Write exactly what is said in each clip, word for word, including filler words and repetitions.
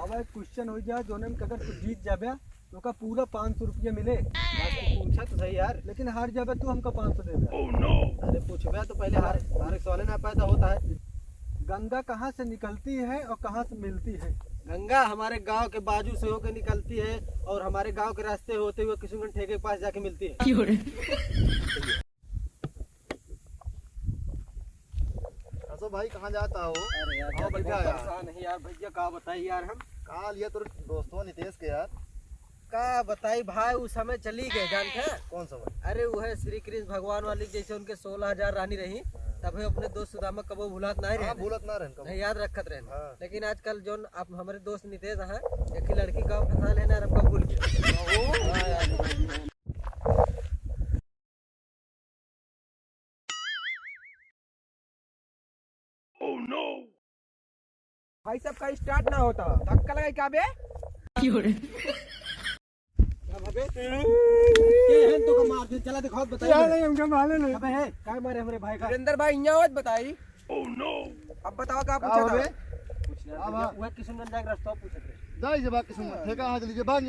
भाई, question हो जा, जोने में अगर तू जीत जाबे, तो का पूरा पाँच सौ रुपया मिले। बात तो पूछा तो सही यार। लेकिन हार जाबे, तू हमका पाँच सौ देबे। अरे पूछबे तो पहले हार, हार के सवाल ना पैदा होता है। गंगा कहाँ से निकलती है और कहाँ से मिलती है? गंगा हमारे गांव के बाजू से होकर निकलती है और हमारे गांव के रास्ते होते हुए किशुनगंज ठेके के पास जाके मिलती है। क्यों रे? असो भाई, कहाँ जाता हो? अरे यार, आओ, जल्दी बैठा बहुत यार। परेशान है यार भैया, का बताई यार हम। का लिया तोरे दोस्तवा नितेश के यार? का बताई भाई, उ समय चली गए, जानते हैं? कौन समय? अरे, वो है श्री कृष्ण भगवान वाली, जैसे उनके सोलह हजार रानी रही, तब अपने दोस्त सुदामा कबो भुलात नहीं हाँ, रहे। भूलत ना रहन कबो। नहीं, याद रखत रहन। हाँ। लेकिन आजकल जोन आप हमारे दोस्त नितेश हैं, एक ही लड़की का फंसा लेना, हमका भूल गया। हाँ यार। भाई साहब का start ना होता, धक्का लगाई का बे? क्यों रे? अब अबे, के हैं तो का मार दे, चला दिखाओ, बताइए। यार, नहीं, हमका मालूम नहीं। अबे है, काय मारे हमरे भाई का? वीरेंद्र भाई, यहाँ आवत बताई। अब बताओ का का पूछा था? बे? कुछ ना, हाँ, भैया, हाँ। वह किशुनगंज जाके रास्ता पूछत रहे। जाई जे बात किशुनगंज, ठेका हाथ लीजिए, भाग।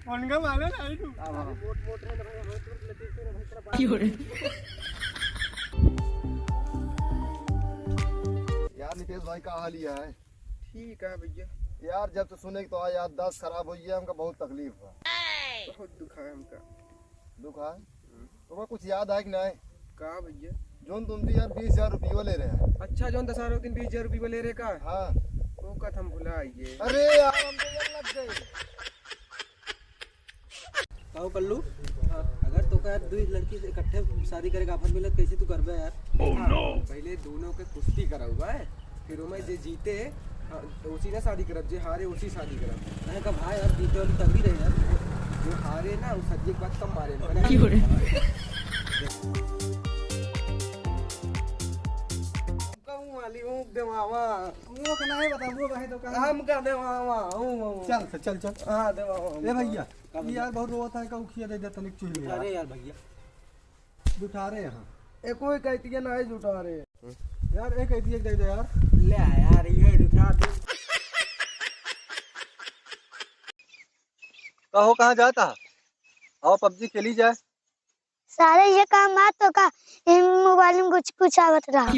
उनका मालूम नहीं तू। हाँ, हाँ। मोट मोट रहे ना भाई, हमारे तरफ लतीफ से ना भाई, तरफ क्यों रे? यार नितेश भाई, का हाल ही है? ठीक है भैया। यार, जब से सुने के तो यार, याददाश्त खराब हो गया, हमका बहुत तकलीफ है। बहुत दुख है हमका। दुख है? हम्म। तुम्हें कुछ याद है कि नहीं? का भैया? जोन तुम तो यार बीस हजार रुपये ले रहे हैं। अच्छा, जोन दशहरा के दिन बीस हजार रुपये ले रहे का? हाँ। वो कथ हम भुला गए। अरे यार, हम तो यार लग गए। कहो कल्लू, अगर तो का यार दुई लड़की से इकट्ठे शादी करे का offer मिलत, कैसे तू करबे यार? पहले दोनों के कुश्ती कराउबा है, फिर ओमे जे जीते, हाँ, तो उसी ना शादी करब, जे हारे उसी शादी करब। अरे का भाई, यार जीते वाली तभी रहे यार। जो हारे ना, वो सदिये के बाद कम मारे। क्यों रे? कहूँ वाली हूँ देवावा। वो का नहीं बता, वो कहे तो कहा। हम का देवावा, हूँ, हूँ। चल, चल, चल। हाँ, देवावा। ए भैया, का ये भैया? यार बहुत रोता है, का उखिया दे दे तनिक चूल्हे। अरे यार भैया। जुटा रहे हैं। एको ही कहती है ना, ही जुटा रहे। यार, एक कहती है, दे दे यार। ले आ यार, ये जुटा दे। कहो, कहाँ जाता? आओ, PUBG खेली जाए। सारे ये काम बात तो का, इन मोबाइल में कुछ, कुछ आवत रहा।